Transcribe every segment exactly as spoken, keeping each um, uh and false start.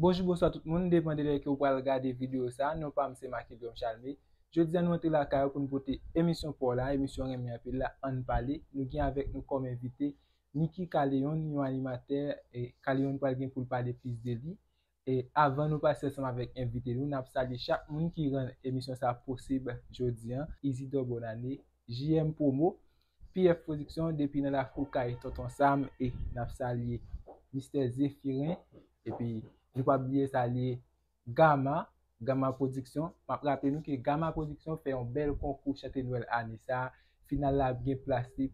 Bonjou, bonswa tout moun, depann de lè ke w pral gade videyo sa a. Non pa m se Marc Eliom Chalmé. Jodi a nou antre lakay ou pou n pote emisyon pa w la, emisyon w renmen anpil la, Ann Pale. Nou gen avèk nou kòm envite Nicky Caléon, yon animatè, e Caléon pral gen pou l pale plis de li. E avan nou pase ansanm avèk envite nou, n ap salye chak moun ki rann emisyon sa a posib jodi a, Isidore Bonane, J M Promo, P F Production depi nan lakou kay Tonton Sam, e n ap salye Mistè Zéphirin, epi nou p ap bliye salye Gama, Gama Production. M ap raple nou ke Gama Production fè yon bèl konkou chante Nwèl ane sa a. Final la ap gen plas li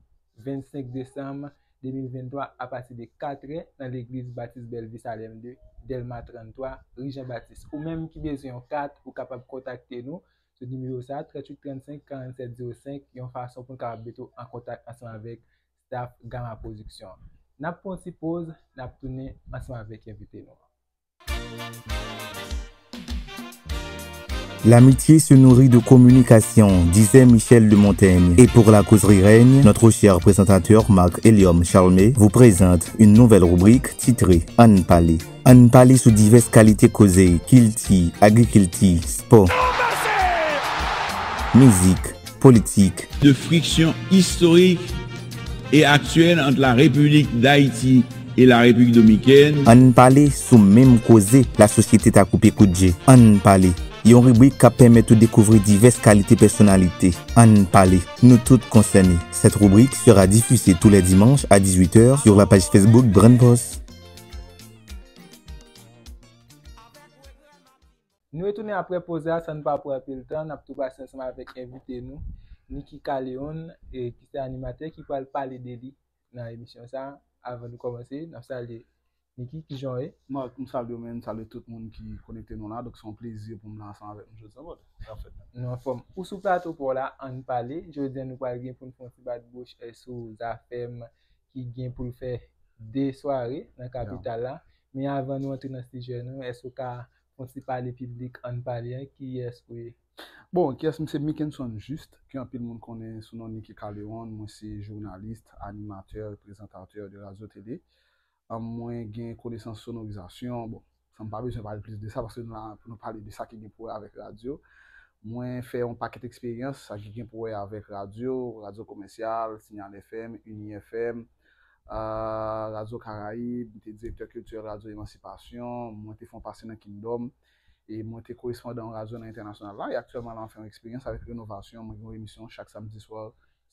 vennsenk desanm de mil venntwa apati de katrè nan legliz Batis Bèlvi Salèm de, Dèlma tranntwa, ri Jan Batis. Ou menm ki bezwen yon kat, ou kapab kontakte nou sou nimewo sa a, tranntuit trannsenk karannsèt zewo senk, yon fason pou n kapab mete w an kontak ansanm avèk staff Gama Production. N ap pran yon ti poz, n ap tounen ansanm avèk envite nou an. L'amitié se nourrit de communication, disait Michel de Montaigne. Et pour La Causerie Règne, notre cher présentateur Marc Eliom Chalmé vous présente une nouvelle rubrique titrée Ann Pale. Ann pale sou divès kalite koze, kilti, agrikilti, spò, mizik, politik. De friction historique et actuelle entre la République d'Haïti et la République dominicaine. Ann pale sou menm koze, lasosyete ta koupe kout je. Ann pale, yon ribrik k ap pèmèt ou dekouvri divès kalite pèsonalite. Ann pale, nou tout konsène. Cette rubrique sera diffusée tous les dimanches à dix-huit heures sur la page Facebook Brand Post. Nou retounen apre poz la, san n pa pran anpil tan, n ap tou pase ansanm avèk envite nou, Nicky Caléon, e ki se animatè ki pral pale de li nan emisyon sa a. Avan nou kòmanse, n ap salye Nicky, kijan w ye? Marc, m salye w, men m salye tout moun ki konekte nou la. Donk, se yon plezi pou m la ansanm avèk nou jodi a, brother. Sa fèt. Nou anfòm. Ou sou plato pa w la, Ann Pale. Jodi a, nou pral gen pou n fè yon ti bat bouch, eh, sou Zafèm ki gen pou l fè de sware nan kapital la. Men avan nou antre nan sijè nou, èske w ka fè yon ti pale piblik Ann Pale an, kiyès ou ye? Bon, kiyès m se? Mickenson Juste, ke anpil moun konnen sou non Nicky Caléon. Mwen se jounalis, animatè, prezantatè de radyo tele. An, mwen gen konesans sonorizasyon. Bon, san m pa bezwen pale plis de sa, paske nou la pou nou pale de sa ki gen pou wè avèk radyo. Mwen fè yon pakèt eksperyans, sa ki gen pou wè avèk radyo, radyo komèsyal, Signal F M, Uni F M, ah, Radyo Karayib, mwen te direktè kiltirèl Radyo Emansipasyon, mwen te fè yon pase nan Kingdom, e mwen te korespondan yon radyo nan entènasyonal la, e aktyèlman la, mwen fè yon eksperyans avèk Renovasyon, mwen gen yon emisyon chak samdi swa,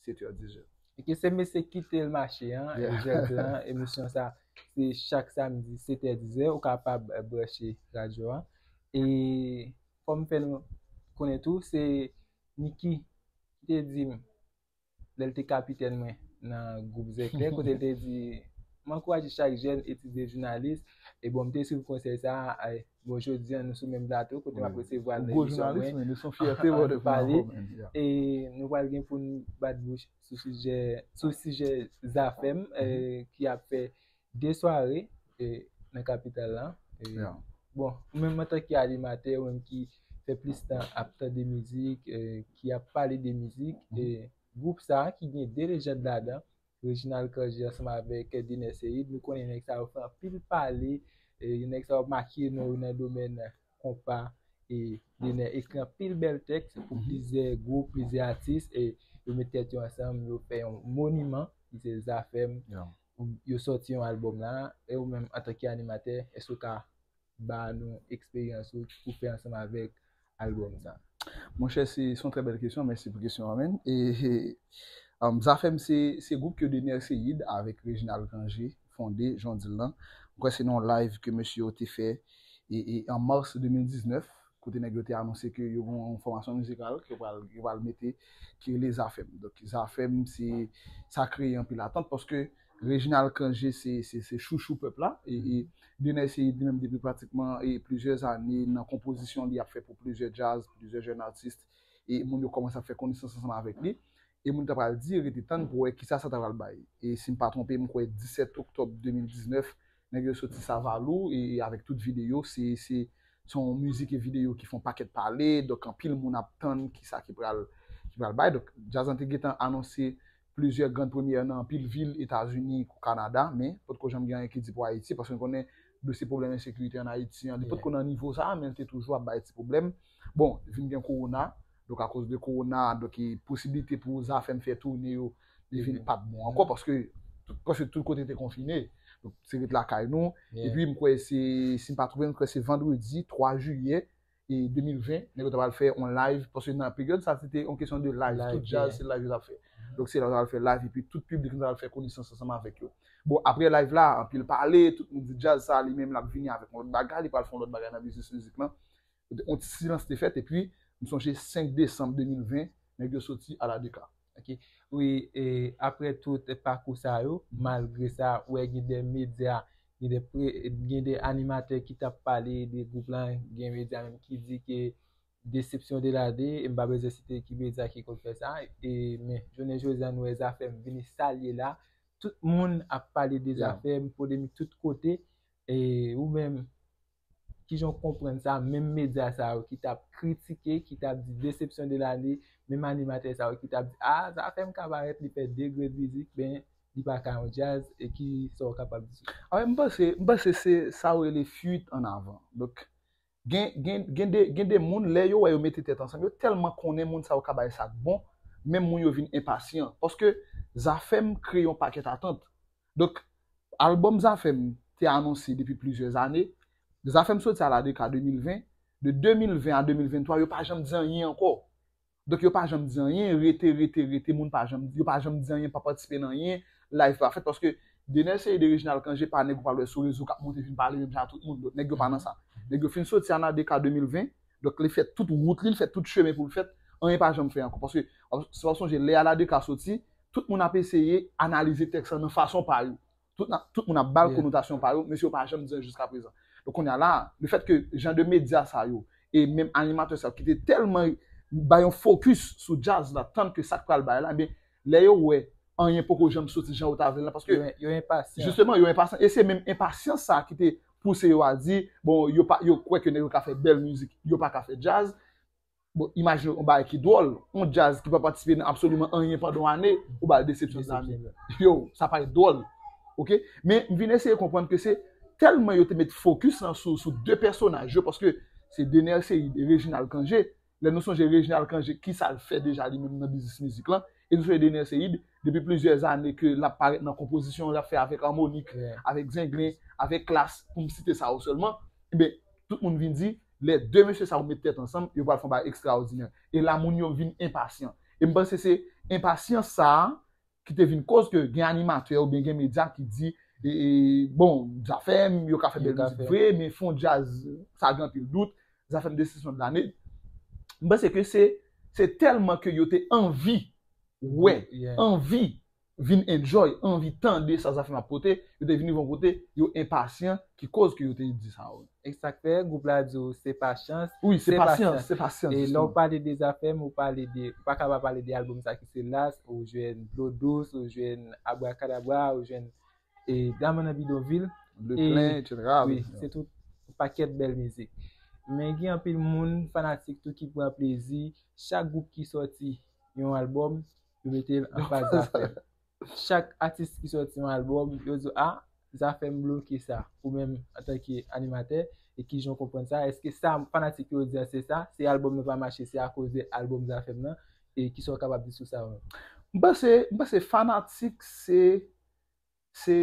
sèt è, diz è. Ok, se mesye Kite l mache an, yeah, jodi an, emisyon sa, se chak samdi, sèt è, diz è, ou kapab, eh, branche radyo an. E fò m fè nou konnen tou, se Nicky ki te di m, lè l te kapitèn mwen nan gwoup Zèklè, kote l te di, m ankouraje chak jèn etidye jounalis. E bon, m te swiv konsèy sa a. Bon, jodi a, nou sou menm plato, kote m ap resevwa l nan emisyon mwen. Ou gwo jounalis, men nou se yon fyète, brother, pou nou, yeah. E nou pral gen pou n bat bouch sou sijè, sou sijè Zafèm, eh, ki ap fè de sware, eh, nan kapital la. E, yeah, bon, ou menm antanke animatè, ou menm ki fè plis tan ap tande mizik, eh, ki ap pale de mizik, eh, gwoup sa a ki gen de lejand ladan, Reginald Cangé ansanm avèk Dener Ceïde, nou konnen nèg sa yo fè anpil pale, e nèg sa yo make non yo nan domèn konpa, e Dener ekri anpil bèl tèks pou plizyè gwoup, plizyè atis, e yo met tèt yo ansanm, yo fè yon moniman ki se Zafèm. Yo sòti yon albòm la, e ou menm antanke animatè, èske w ka ba nou eksperyans ou, ou fè ansanm avèk albòm sa? Monchè, se, se yon trè bèl kesyon. Mèsi pou kesyon an, man. E, e, um, Zafèm, se, se gwoup ke Dener Ceïde avèk Reginald Cangé fonde, jan w di l lan. Mwen kwè se nan yon live ke mesye yo te fè, e, e, an mas de mil diznèf, kote nèg yo te anonse ke yo gen yon fòmasyon mizikal, ke yo pral, yo pral mete, ki rele Zafèm. Donk, Zafèm, se, sa kreye anpil atant, paske Reginald Cangé se, se, se chouchou pèp la. E, e Dener Ceïde li menm depi pratikman, e, plizyè ane nan konpozisyon li ap fè pou plizyè djaz, plizyè jèn atis. E moun yo kòmanse ap fè konesans ansanm avèk li. E moun yo ta pral di, rete tann pou wè kisa sa ta pral bay. E si m pa twonpe, m kwè disèt oktòb de mil diznèf, nèg yo soti Savalou e, e avèk tout videyo, se, se, se yon mizik e videyo ki fè yon pakèt pale, donk anpil moun ap tann kisa ki pral, ki pral bay. Donk, djaz lan te gentan anonse plizyè gran premyè nan anpil vil Etazini kou Kanada, men potko janm gen anyen ki di pou Ayiti, paske nou konnen dosye pwoblèm ensekirite ann Ayiti an. Li potko nan nivo sa a, men l te toujou ap bay ti pwoblèm. Bon, vin gen kowona. Donk, akoz de kowona, donk, e posiblite pou Zafèm fè toune yo, li vin pa t bon ankò, paske tout, paske tout kote te konfine. Donk, se ret lakay nou. Epi, m kwè se, si m pa twonpe, m kwè se vandredi twa jiyè, e de mil ven, nèg yo ta pral fè yon live, paske nan peryòd sa, se te yon kesyon de live, tout djaz, se live yo t ap fè. Donk, se la yo t al fè live, epi tout piblik nou t al fè konesans ansanm avèk yo. Bon, apre live la, anpil pale, tout moun di djaz sa, li menm l ap vini avèk yon lòt bagay, li pral fè yon lòt bagay nan biznis mizik lan. Yon ti silans te fèt, epi m sonje senk desanm de mil ven, nèg yo soti a la de ka. Ok. Wi, e apre tout pakou sa yo, malgre sa, ou wè gen de medya, gen de, pre- gen de animatè ki t ap pale de gwoup lan, gen medya menm ki di ke desepsyon de lane, e m pa bezwen site ki medya ki konn fè sa, e, men jounen jodi a nou wè Zafèm vini sa l ye la, tout moun ap pale de Zafèm, polemik tout kote, e ou menm, kijan w konprann sa, menm medya sa yo ki t ap kritike, ki t ap di desepsyon de lane, menm animatè sa yo ki t ap di, a, Zafèm ka parèt, li fè de grenn mizik, men li pa ka yon djaz, e ki sa w kapab di sou sa? A, m panse, m panse se sa yo rele fuite en avant. Donk, gen, gen, gen de, gen de moun, lè yo wè yo mete tèt ansanm, yo tèlman konnen moun sa yo ka bay sa k bon, menm moun yo vin enpasyan. Paske Zafèm kreye yon pakèt atant. Donk, albòm Zafèm te anonse depi plizyè zane. Zafèm soti a la de ka de mil ven. De de mil ven a de mil venntwa, yo pa janm di anyen ankò. Donk, yo pa janm di anyen, rete, rete, rete, moun pa janm, yo pa janm di anyen, pa patisipe nan anyen, live pa fèt, paske Dener Ceide, Reginald Cangé, pa nèg ou pral wè sou rezo k ap monte vin pale menm jan a tout moun. Donk, nèg yo pa nan sa. Nèg yo fin soti a nan de ka de mil ven, donk, li fè tout wout li, li fè tout chemen pou l fèt, anyen pa janm fè ankò. Paske, w ap, si w ap sonje, lè a la de ka soti, tout moun ap eseye analize tèks lan nan fason pa yo. Tout, na- tout moun ap ba l konotasyon pa yo, men si yo pa janm di anyen jiska prezan. Donk, kounye a la, lefètke jan de medya sa yo, e menm animatè sa yo ki te tèlman bay yon fokis sou djaz la, tann ke sa k pral bay la, ebyen, lè yo wè anyen poko janm soti jan yo ta vle l lan, paske, yo, yo enpasyan. Jisteman, yo enpasyan. E se menm enpasyans sa a ki te pouse yo a di, bon, yo pa, yo kwè ke nèg yo ka fè bèl mizik, yo pa ka fè djaz. Bon, imajine yon bagay ki dwòl, yon djaz ki pa patisipe nan absoliman anyen pandan yon ane, ou ba l desepsyon de lane. Yo, sa parèt dwòl. Ok? Men, m vin eseye konprann ke se tèlman yo te met fokis lan sou, sou de pèsonaj yo, paske se Dener Ceide e Reginald Cangé. Lè nou sonje Reginald Cangé, ki sa l fè deja li menm nan biznis mizik lan, e nou sonje Dener Ceide, depi plizyè zane ke l ap parèt nan konpozisyon l ap fè avèk Armonik, avèk Zenglen, avèk Klass, pou m site sa yo sèlman, ebyen, tout moun vin di, lè de mesye sa yo met tèt ansanm, yo pral fè yon bagay ekstraòdinè. E la, moun yo vin enpasyan. E m panse se enpasyans sa a ki te vin koz ke gen animatè oubyen gen medya ki di, e, e, bon, Zafèm, yo ka fè bèl mizik vre, men fè yon djaz, sa gen anpil dout, Zafèm desepsyon de lane. M panse ke se, se tèlman ke yo te anvi wè, anvi vin enjoy, anvi tande sa Zafèm ap pote, yo te vin rive yon kote, yo enpasyan, ki koz ke yo te di sa yo. E sa k fè gwoup la di w se pasyans. Wi, se pasyans, se pasyans. E lè w pale de Zafèm, ou pale de, ou pa ka pa pale de albòm sa ki se Las, ou jwenn Dlo Dous, ou jwenn Abrakadabra, ou jwenn e, Daman nan Bidonvil, Le Plen, et cetera. Wi, se tout yon pakèt bèl mizik. Men gen anpil moun, fanatik tou, ki pran plezi, chak gwoup ki sòti yon albòm, yo mete l anfas Zafèm. Chak atis ki sòti yon albòm, yo di, a, Zafèm bloke sa. Ou menm, antanke animatè, e kijan w konprann sa? Èske sa fanatik yo di a se sa? Se albòm nan pa mache, se akoz de albòm Zafèm nan? E kisa w kapab di sou sa ou menm? M panse, m panse fanatik se, se,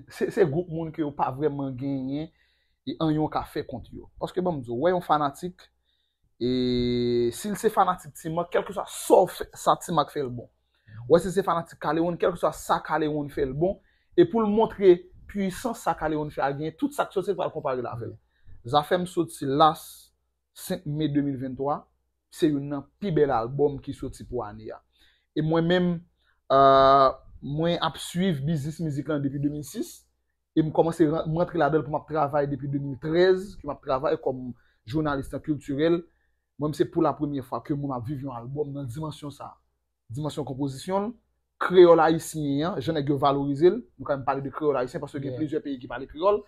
se, se gwoup moun ke yo pa vrèman genyen e anyen yo ka fè kont yo. Paske ban m di w, w wè yon fanatik, e si l se fanatik T-Mac, kèlkeswa sa w fè, sa T-Mac fè l bon. W wè si l se fanatik Kalewon, kèlkeswa sa Kalewon fè l bon. E pou l montre pwisans sa Kalewon fè a genyen, tout sa k soti l pral konpare l avè l. Zafèm soti Las senk me de mil venntwa, se youn nan pi bèl albòm ki soti pou ane a. E mwen menm, euh, mwen ap swiv biznis mizik lan depi de mil sis, e m kòmanse ran- m rantre ladan l pou m ap travay depi de mil trèz, ke m ap travay kòm jounalis nan kiltirèl. Mwen menm se pou la premyè fwa ke mwen m ap viv yon albòm nan dimansyon sa a. Dimansyon konpozisyon l, kreyòl ayisyen an, jan nèg yo valorize l, nou ka menm pale de kreyòl ayisyen paske gen plizyè peyi ki pale kreyòl,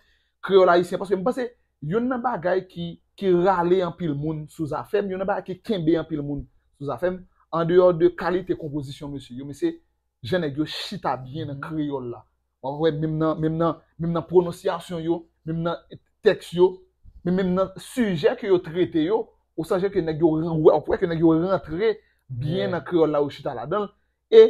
kreyòl ayisyen, paske m panse youn nan bagay ki, ki rale anpil moun sou Zafèm, youn nan bagay ki kenbe anpil moun sou Zafèm, andeyò de kalite konpozisyon mesye yo, men se jan nèg yo chita byen nan kreyòl la. W ap wè menm nan, menm nan, menm nan pwononsyasyon yo, menm nan tèks yo, men menm nan sijè ke yo trete yo, ou sonje ke nèg yo ran-, wè, ou wè ke nèg yo rantre byen nan kreyòl la, yo chita ladan l. E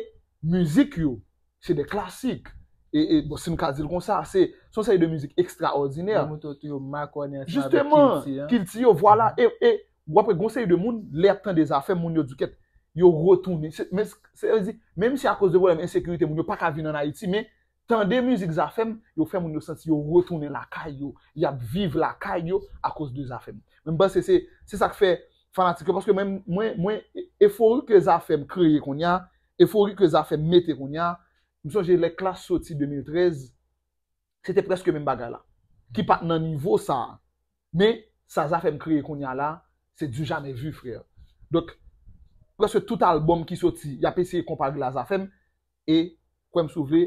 mizik yo, se de klasik. E, e, bon, si nou ka di l konsa, se, se yon seri de mizik ekstraòdinè. Yo montre w tou yo makònen ansanm avèk kilti an. Jisteman, kilti yo, vwala. E, e w ap wè gon seri de moun, lè y ap tande Zafèm, moun yo di kèt, yo retounen. Se, men, se, se, menm si akoz de pwoblèm ensekirite, moun yo pa ka vin ann Ayiti, men tande mizik Zafèm, yo fè moun yo santi yo retounen lakay yo, y ap viv lakay yo akoz de Zafèm. Men m panse se, se sa k fè fanatik yo, paske mwen, mwen, mwen, efori ke Zafèm kreye kounye a, efori ke Zafèm mete kounye a, m sonje lè Klass soti de mil trèz, se te prèske menm bagay la, ki pa t nan nivo sa a. Men, sa Zafèm kreye kounye a la, se du jamais vu, frè. Donk, prèske tout albòm ki soti, y ap eseye konpare l a Zafèm, e, kwè m si w vle,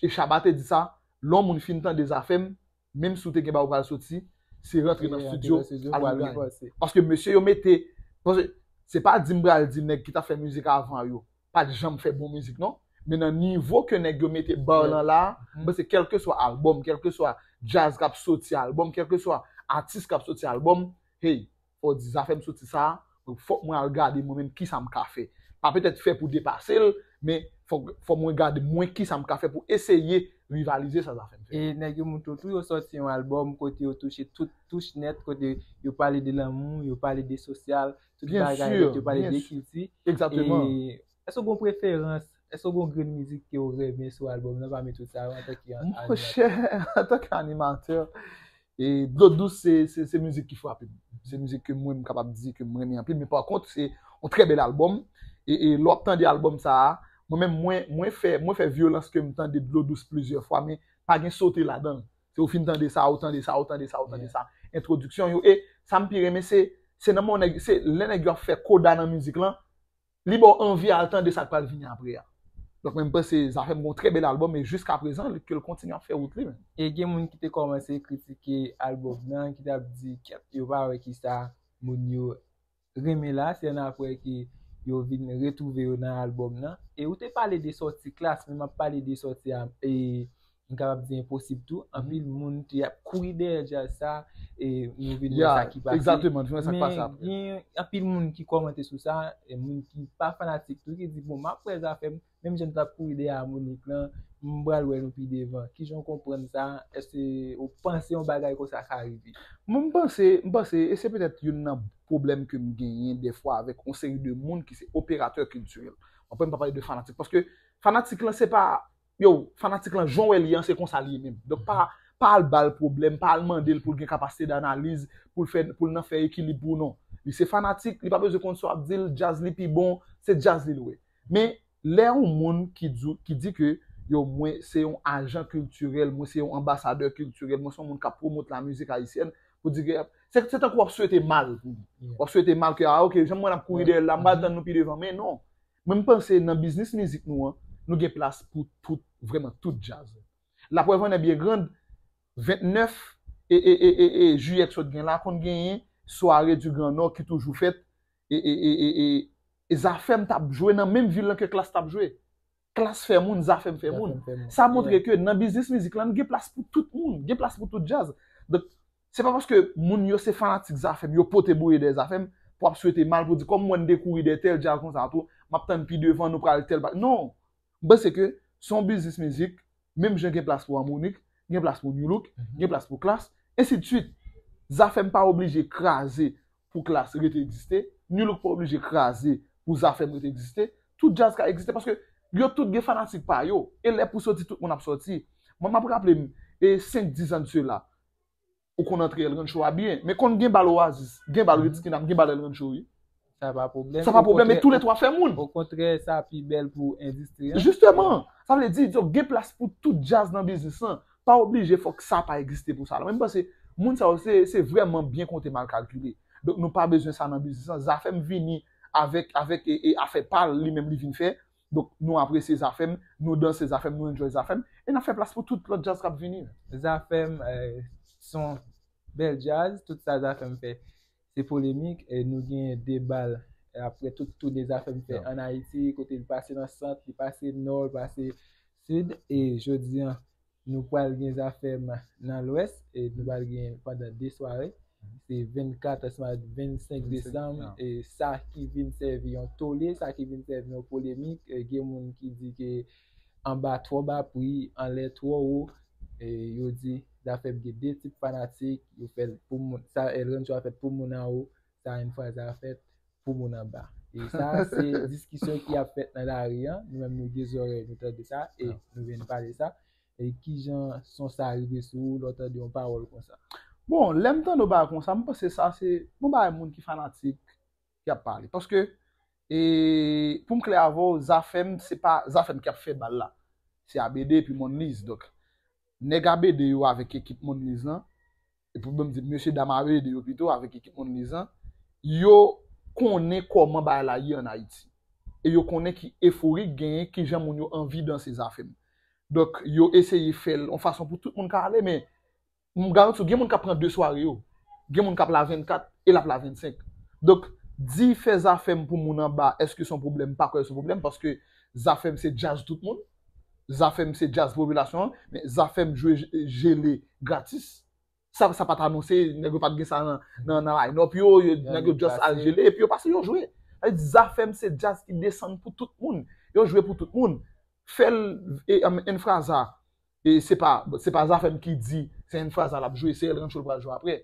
e Shabba te di sa, lè yon moun fin tande Zafèm, menm si w te gen bagay ou pral soti, se rantre nan estidyo, al repanse. Paske mesye yo mete, paske se pa di m pral di nèg ki t ap fè mizik avan yo pa t janm fè bon mizik, non. Men nan nivo ke nèg yo mete ba lan la, m panse kèlkeswa albòm, kèlkeswa djaz k ap soti albòm, kèlkeswa atis k ap soti albòm, hey, fò w di Zafèm soti sa, fòk mwen al gade mwen menm kisa m ka fè. Pa petèt fè pou depase l, men fòk, fò mwen gade mwen kisa m ka fè pou eseye rivalize sa Zafèm fè. E nèg yo montre w tou yo sòti yon albòm kote yo touche tout touch nèt, kote yo pale de lanmou, yo pale de sosyal, tout bagay nèt, yo pale de kilti. Egzakteman. E èske w gon preferans? Èske w gon grenn mizik ke w renmen sou albòm nan pami tout sa yo antanke animatè? Monchè, antanke animatè, e Dlo Dous se, se, se mizik ki frape m. Se mizik ke mwen m kapab di ke m renmen anpil, men pa kont se yon trè bèl albòm. E, e lè w ap tande albòm sa a, mwen menm mwen, mwen fè, mwen fè vyolans ke m tande Dlo Dous plizyè fwa, men pa gen sote ladan l. Se ou fin tande sa, ou tande sa, ou tande sa, ou tande sa. Entwodiksyon yo, e sa m pi renmen se, se nan moman nèg, se lè nèg yo ap fè koda nan mizik lan, li ba w anvi al tande sa k pral vini apre a. Donk, mwen, m panse Zafèm gon trè bèl albòm, e jiska prezan, ke l kontinye ap fè wout li, menm. E gen moun ki te kòmanse kritike albòm nan, ki t ap di, kèt, yo pa wè kisa moun yo renmen la, se annapre ke yo vin retwouve yo nan albòm nan. E ou te pale de sòti Klass, men m ap pale de sòti a, e, m kapab di Enposib tou. Anpil moun te ap kouri dèyè djaz sa, e nou vin wè sa ki pase. Egzakteman, nou vin wè sa ki pase apre. Men gen anpil moun ki kòmante sou sa, e moun ki pa fanatik tou, ki di, bon, m ap wè Zafèm, menm jan n t ap kouri dèyè Harmonik lan, m pral wè nou pi devan. Kijan w konprann sa? Èske w panse yon bagay konsa ka rive? Mwen, m panse, m panse, e se petèt youn nan pwoblèm ke m genyen dèfwa avèk yon seri de moun ki se operatè kiltirèl. Mwen, m pa pale de fanatik, paske fanatik lan, se pa, yo, fanatik lan, jan w wè li an, se konsa li ye menm. Donk, pa, pa al ba l pwoblèm, pa al mande l pou l gen kapasite danaliz, pou l fè, pou l nan fè ekilib pou w, non. Li se fanatik, li pa bezwen konn sa w ap di l, djaz li pi bon, se djaz li l wè. Men, lè yon moun ki di, ki di ke, yo, mwen se yon ajan kiltirèl, mwen se yon anbasadè kiltirèl, mwen se yon moun k ap pwomot lamizik ayisyèn, pou di ke, se, se tankou w ap swete mal pou li. W ap swete mal ke, ah, ok, jan mwen ap kouri dèyè l la, m pral tann nou pi devan. Men non. Mwen, m panse nan biznis mizik nou an, nou gen plas pou tout, vrèman tout djaz. Laprèv an è byen grand, vennèf e, e, e, e, e jiyè k sot gen la, konn genyen sware du Grand Nord ki toujou fèt, e, e, e, e, e, e Zafèm t ap jwe nan menm vil lan ke Klass t ap jwe. Klass fè moun, Zafèm fè moun. Sa montre ke nan biznis mizik lan, gen plas pou tout moun, gen plas pou tout djaz. Donk, se pa paske moun yo se fanatik Zafèm, yo pote bouye dèyè Zafèm, pou ap swete mal, pou di, kòm mwen, m te kouri dèyè tèl djaz konsa tou, m ap tann pi devan, nou pral tèl bagay. Non! M panse ke se yon biznis mizik, menm jan gen plas pou Harmonik, gen plas pou Nu Look, gen plas pou Klass, ensi de suit. Zafèm pa oblije kraze pou Klass rete egziste, Nu Look pa oblije kraze pou Zafèm rete egziste. Tout djaz ka egziste paske yo tout gen fanatik pa yo. E lè pou soti, tout moun ap soti. Mwen, m ap raple m, e senk, dis an de sela, ou konn antre El Rancho a byen. Men konn gen bal Oasis, gen bal Red Skin ap, gen bal El Rancho, wi. Sa pa pwoblèm. Sa pa pwoblèm, men toulètwa fè moun. Okontrè, sa pi bèl pou endistri an. Jisteman, sa vle di, yo gen plas pou tout djaz nan biznis lan. Pa oblije fòk sa pa egziste pou sa la. Mwen, m panse, moun sa yo, se, se vrèman byen konte mal kalkile. Donk, nou pa bezwen sa nan biznis lan. Zafèm vini avèk, avèk, e, e afè pa l, li menm li vin fè. Donk, nou apresye Zafèm, nou danse Zafèm, nou enjoy Zafèm, e n ap fè plas pou tout lòt djaz k ap vini. Zafèm, eh, se yon bèl djaz, tout sa Zafèm fè, se polemik, e nou gen de bal, eh, apre tout toune Zafèm fè ann Ayiti, kote li pase nan sant, li pase nò, li pase sid, e jodi an, nou pral gen Zafèm nan Lwès, e nou pral gen pandan de sware. Se vennkat ansanm ak vennsenk desanm, e sa ki vin sèvi yon tole, sa ki vin sèvi yon polemik, e gen moun ki di ke anba twò ba pri, anlè twò wo, e yo di Zafèm gen de tip fanatik, yo fè l pou moun, sa El Rancho a fèt pou moun anwo, sa Enfraza a fèt pou moun anba. E sa, se diskisyon ki ap fèt nan lari an. Nou menm nou gen zòrèy, nou tande sa, e nou vin pale sa. E kijan son sa rive sou ou, lè w tande yon pawòl konsa? Bon, lè m tande yon bagay konsa, m panse sa se yon bagay moun ki fanatik ki ap pale. Paske, e, pou m klè avè w, Zafèm, se pa Zafèm ki ap fè bal la. Se A B D epi Monliz. Donk, nèg A B D yo avèk ekip Monliz lan, epi bon, m di mesye dam A B D yo pito, avèk ekip Monliz lan, yo konnen kòman bagay la ye ann Ayiti. E yo konnen ki eforik genyen, kijan moun yo anvi danse Zafèm. Donk, yo eseye fè l yon fason pou tout moun ka ale, men m garanti w, gen moun k ap pran de sware yo. Gen moun k ap la vennkat e l ap la vennsenk. Donk, di fè Zafèm pou moun anba, èske se yon pwoblèm? M pa kwè se yon pwoblèm, paske Zafèm se djaz tout moun. Zafèm se djaz popilasyon an, men Zafèm jwe j- jele gratis. Sa, sa pa t anonse, nèg yo pa t gen sa nan, nan, nan line-up yo, yo, nèg yo just al jele, epi yo pase yo jwe. Sa vle di Zafèm se djaz ki desann pou tout moun. Yo jwe pou tout moun. Fè l, e, em, Enfraza, e se pa, se pa Zafèm ki di se Enfraza l ap jwe, se El Rancho l pral jwe apre.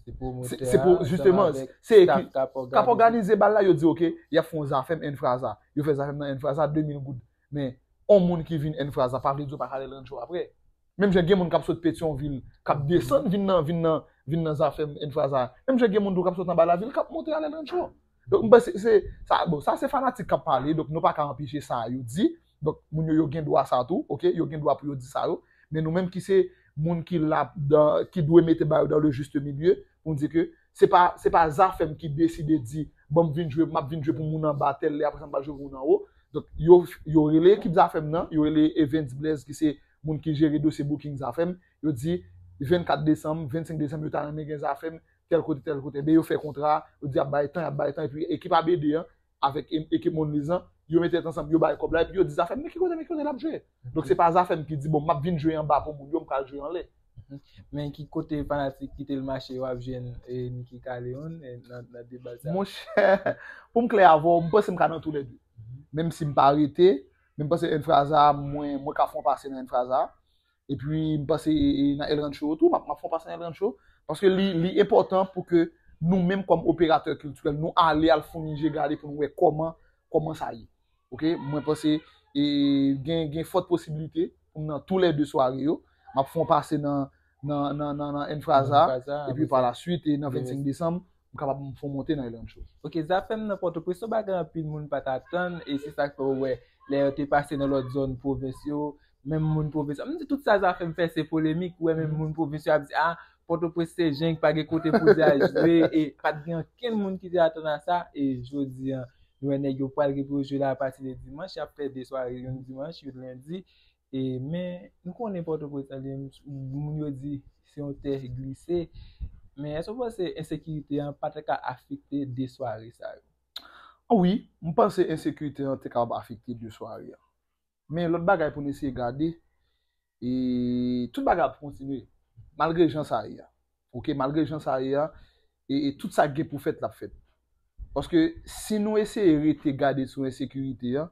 Se pwomotè a, ansanm avèk staff k ap òganize. Se pou, jisteman, se ki, k ap òganize bal la, yo di, oke, y ap fè yon Zafèm Enfraza. Yo fè Zafèm nan Enfraza, de mil goud. Men, yon moun ki vin Enfraza, pa vle di w pa ka al El Rancho apre. Menm jan gen moun k ap sot Petyonvil, k ap desann, vin nan, vin nan, vin nan Zafèm Enfraza. Menm jan gen moun tou k ap sot anba lavil, k ap monte al El Rancho. Donk, m panse se, sa, bon, sa se fanatik k ap pale, donk nou pa ka anpeche sa yo di. Donk, moun yo, yo gen dwa sa tou, oke? Yo gen dwa pou yo di sa yo. Men nou menm ki se moun ki la, dan, ki dwe mete bagay yo dans le juste milieu, pou n di ke se pa, se pa Zafèm ki deside di, bon, m vin jwe, m ap vin jwe pou moun anba tèl lè, apre sa m pral jwe pou moun anwo. Donk, yo, yo rele ekip Zafèm nan, yo rele Evens Blaise ki se moun ki jere dosye booking Zafèm, yo di vennkat desanm, vennsenk desanm, yo ta renmen gen Zafèm, tèl kote, tèl kote. Ebyen, yo fè kontra, yo di y ap bay tan, y ap bay tan, epi ekip A B D an, avèk e- ekip Monliz lan, yo met tèt ansanm, yo bay kòb la, epi yo di Zafèm, men ki kote, men ki kote l ap jwe. Donk, se pa Zafèm ki di, bon, m ap vin jwe anba pou moun yo, m pral jwe anlè. Mhm. Men ki kote fanatik Kite l mache yo ap jwenn, e, Nicky Caleon, e, nan, nan deba sa? Monchè, pou m klè avè w, m panse m ka nan toulède. Mhm. Menm si m pa rete, men m panse Enfraza, mwen, mwen ka fè yon pase nan Enfraza. Epi, m panse, e, e, nan El Rancho tou, m ap, m ap fè yon pase nan El Rancho. Paske li, li enpòtan pou ke nou menm kòm operatè kiltirèl, nou ale al founi je gade pou nou wè kòman, kòman sa ye. Oke? Mwen panse, e, gen, gen fòt posibilite pou m nan toulède sware yo. M ap fè yon pase nan, nan, nan, nan, nan Enfraza, epi pa la swit, e, nan vennsenk desanm, m kapab fè yon monte nan El Rancho. Oke, Zafèm nan Pòtoprens, se yon bagay anpil moun pa t atann, e se sa k fè w wè, lè yo te pase nan lòt zòn pwovens yo, menm moun pwovens yo, m di tout sa Zafèm fè se polemik, ou wè menm moun pwovens yo ap di, a, Pòtoprens se jeng, pa gen kote pou djaz jwe, e pa t gen ankenn moun ki te atann a sa, e jodi a, nou wè nèg yo pral gen pou yo jwe la apati de dimanch, y ap fè de sware, youn dimanch, youn lendi, e, men, nou konnen Pòtoprens an li menm, moun yo di se yon tè glise, men èske w panse ensekirite an pa ta ka afekte de sware sa yo? A wi, m panse ensekirite an te kapab afekte de sware an. Men lòt bagay pou n eseye gade, e tout bagay ap kontinye, malgre jan sa ye a. Oke, malgre jan sa ye a, e, e tout sa k gen pou fèt, l ap fèt. Paske si nou eseye rete gade sou ensekirite an,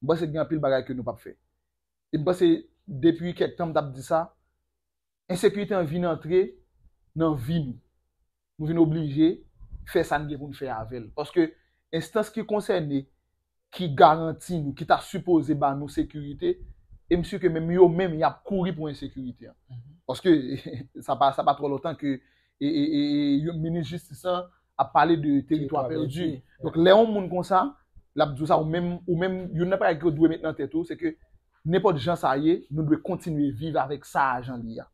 m panse gen anpil bagay ke nou p ap fè. E m panse depi kèk tan m t ap di sa, ensekirite an vin antre nan vi nou. Nou vin oblije fè sa n gen pou n fè avè l. Paske enstans ki konsène, ki garanti nou, ki ta sipoze ba nou sekirite, e m si ke menm yo menm, y ap kouri pou ensekirite an. Mhm. Paske sa pa, sa pa twò lontan ke e, e, e, e, yon minis jistis lan ap pale de teritwa pèdi. Donk, lè yon moun konsa, l ap di w sa, ou menm, ou menm, youn nan bagay ke w dwe met nan tèt ou, se ke nenpòt jan sa ye, nou dwe kontinye viv avèk sa a jan li ye a.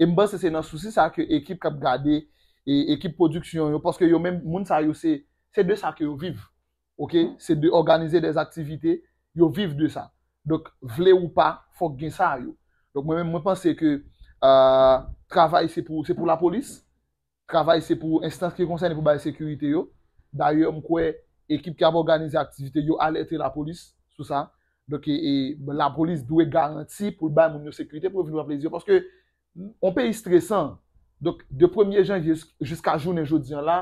E m panse se nan sousi sa ke ekip k ap gade, e ekip pwodiksyon yo, paske yo menm, moun sa yo, se, se de sa ke yo viv. Oke? Se de òganize dè aktivite, yo viv de sa. Donk, vle ou pa, fòk gen sa yo. Donk, mwen menm, mwen panse ke, euh, travay se pou, se pou lapolis, travay se pou enstans ki konsène pou bay sekirite yo. Dayè, m kwè ekip ki ap òganize aktivite yo alète lapolis sou sa. Donk, e, e, lapolis dwe garanti pou l bay moun yo sekirite, pou yo vin pran plezi yo. Paske yon peyi stresan. Donk, de premye janvye jis-, jiska jounen jodi an la,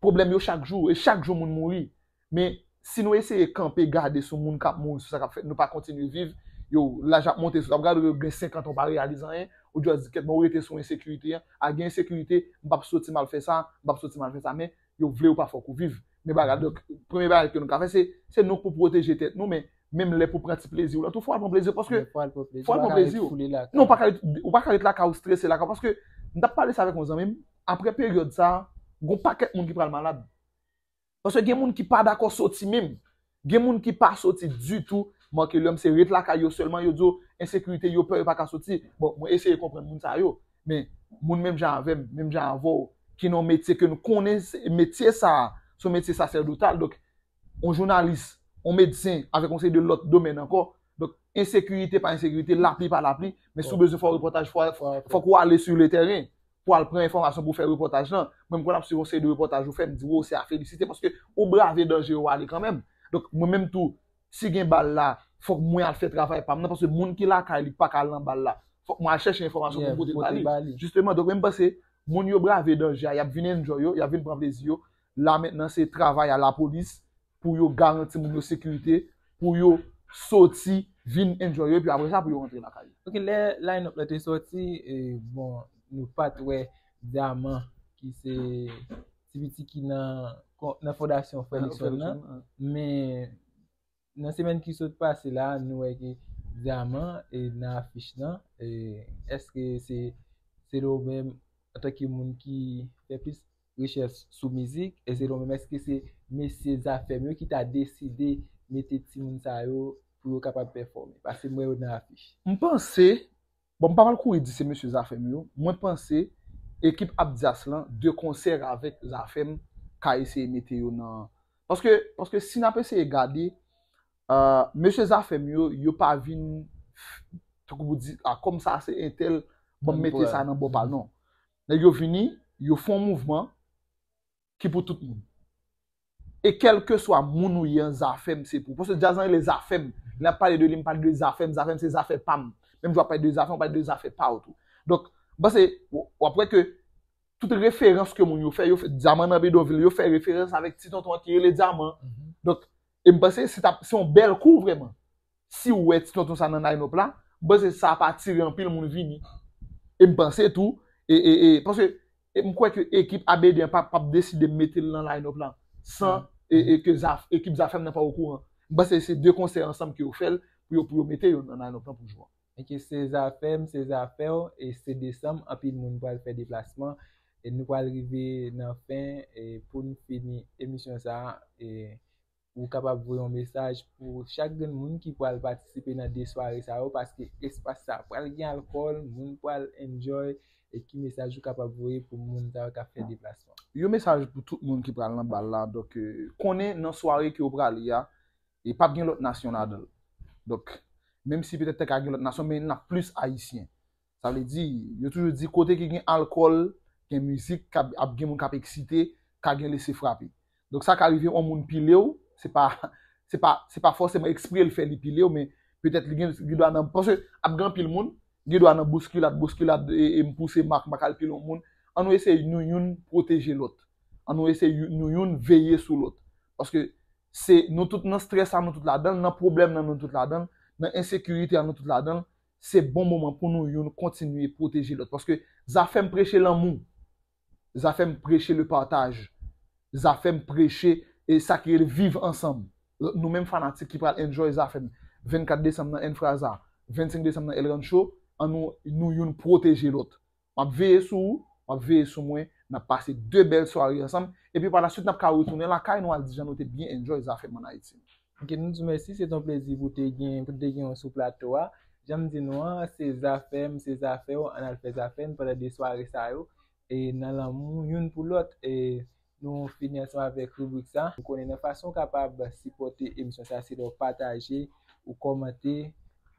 pwoblèm yo chak jou, e chak jou moun mouri. Men, si nou eseye kanpe, gade sou moun k ap mouri, sou sa k ap fèt, nou pa kontinye viv, yo, laj ap monte, sou, ap gade yo gen senkant an, pa reyalize anyen, ou di, di, kèt, mwen rete sou ensekirite an, a gen ensekirite, m p ap soti m al fè sa, m p ap soti m al fè sa, men yo vle ou pa fòk ou viv. Men bagay, donk, premye bagay ke nou ka fè, se, se nou pou pwoteje tèt nou, men menm lè pou pran ti plezi w la, tou fò al pran plezi w, paske fò al pran plezi w, ou pa ka ret lakay ou strese lakay, paske m t ap pale sa avèk yon zanmi m, apre peryòd sa, gon pakèt moun ki pral malad. Paske gen moun ki pa dakò soti menm. Gen moun ki pa soti ditou. Manke lòm se ret lakay yo sèlman, yo di w ensekirite, yo pè, yo pa ka soti. Bon, mwen eseye konprann moun sa yo. Men, moun menm jan avè m, menm jan avè w, ki nan yon metye ke nou konnen, se, metye sa a, se yon metye saserdotal. Donk, yon jounalis, yon medsen, avèk yon seri de lòt domèn ankò. Donk, ensekirite pa ensekirite, lapli pa lapli, men si w bezwen fè yon repòtaj, fò, fòk ou ale sou le tèren pou al pran enfòmasyon pou fè repòtaj lan. Mwen, m konn ap swiv yon seri de repòtaj ou fè, m di, wo, se a felisite, paske ou brave danje yo ale kanmenm. Donk, mwen menm tou, si gen bal la, fòk mwen al fè travay pa m nan, paske moun ki lakay li pa ka al nan bal la. Fòk mwen al chèche enfòmasyon pou m pote l ba li. Jisteman, donk, mwen, m panse, moun yo brave danje a, y ap vin enjoy yo, y ap vin pran plezi yo. La mentnan, se travay a lapolis pou yo garanti moun yo sekirite, pou yo soti, vin enjoy yo, epi apre sa, pou yo rantre lakay yo. Ok, lè line-up la te sòti, e, bon, nou pa t wè Dyaman, ki se ti piti ki nan, nan fondasyon Frè Luckson nan, men nan semèn ki sot pase la, nou wè ke Dyaman e nan afich lan, e, èske se, se ou menm, antanke moun ki fè plis rechèch sou mizik, e se ou menm, èske se mesye Zafèm yo ki ta deside mete timoun sa yo pou yo kapab pèfòme? Paske m wè yo nan afich. M panse, bon, m pa pral kouri di se mesye Zafèm yo, mwen panse ekip Abdias lan, de konsè avèk Zafèm, ka eseye mete yo nan, paske, paske si n ap eseye gade, euh, mesye Zafèm yo, yo pa vin, tankou pou di, a, kòm sa se entèl, bon, m mete sa nan bò pa l, non. Nèg yo vini, yo fè yon mouvman ki pou tout moun. E kèlkeswa moun ou ye an, Zafèm se pou. Paske djaz lan rele Zafèm. Lè n ap pale de li, m pale de Zafèm. Zafèm se zafè pa m. Menm jan w ap pale de Zafèm, w pale de zafè pa w tou. Donk, m panse, w, w ap wè ke tout referans ke moun yo fè, yo fè, Dyaman nan bidonvil, yo fè referans avèk ti tonton an ki rele Dyaman. Donk, e m panse se t ap, se yon bèl kou vrèman. Si w wè ti tonton sa nan line-up la, m panse sa ap atire anpil moun vini. E m panse tou, e, e, e, paske, e m kwè ke ekip A B D an p ap, p ap deside mete l nan line-up la san, e, e ke Zaf-, ekip Zafèm nan pa okouran. M panse se de konsè ansanm ke yo fè l pou yo, pou yo mete yo nan line-up lan pou jwe. Enke se Zafèm, se zafè w, e se desanm, anpil moun pral fè deplasman, e nou pral rive nan fen, e pou n fini emisyon sa a, e ou kapab voye yon mesaj pou chak grenn moun ki pral patisipe nan de sware sa yo, paske espas sa pral gen alkòl, moun pral enjoy, e ki mesaj ou kapab voye pou moun sa yo k ap fè deplasman? Yon mesaj pou tout moun ki pral nan bal la, donk, euh, konnen nan sware ke w prale a, e p ap gen lòt nasyon ladan l. Donk, menm si petèt te ka gen lòt nasyon, men n ap plis ayisyen. Sa vle di, yo toujou di kote ki gen alkòl, gen mizik, k ap, ap gen moun k ap eksite, ka gen lese frape. Donk sa ka rive yon moun pile w, se pa, se pa, se pa fòseman ekspre l fè li pile w, men petèt li gen, li dwa nan, paske ap gen anpil moun, gen dwa nan bouskilad, bouskilad, e, e m pouse mak, mak al pile yon moun. An nou eseye nou youn pwoteje lòt. An nou eseye nou youn veye sou lòt. Paske se nou tout nan strès sa, nou tout ladan l, nan pwoblèm nan nou tout ladan l, nan ensekirite a nou tout ladan l, se bon moman pou nou youn kontinye pwoteje lòt. Paske Zafèm preche lanmou. Zafèm preche le partaj. Zafèm preche e sa ki rele viv ansanm. Nou menm fanatik ki pral enjoy Zafèm vennkat desanm nan Enfraza, vennsenk desanm nan El Rancho, an nou, nou youn pwoteje lòt. M ap veye sou ou, w ap veye sou mwen, n ap pase de bèl sware ansanm, epi pa la swit n ap ka retounen lakay nou al di jan nou te byen enjoy Zafèm ann Ayiti. Ok, nou di w mèsi, se t on plezi pou te gen, pou te gen w sou plato a. Jan m di nou an, se Zafèm, se zafè w, ann al fè zafè n pandan de sware sa yo, e nan lanmou youn pou lòt, e nou fini ansanm avèk ribrik sa. Ou konnen nan fason w kapab sipòte emisyon sa, se lè w pataje, ou kòmante,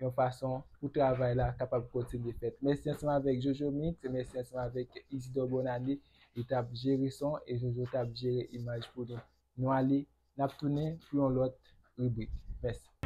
yon fason pou travay la kapab kontinye fèt. Mèsi ansanm avèk Jojo Mix, mèsi ansanm avèk Isidore Bonane, li t ap jere son e Jojo t ap jere imaj pou nou. Nou ale, n ap tounen pou yon lòt ribrik. Mèsi.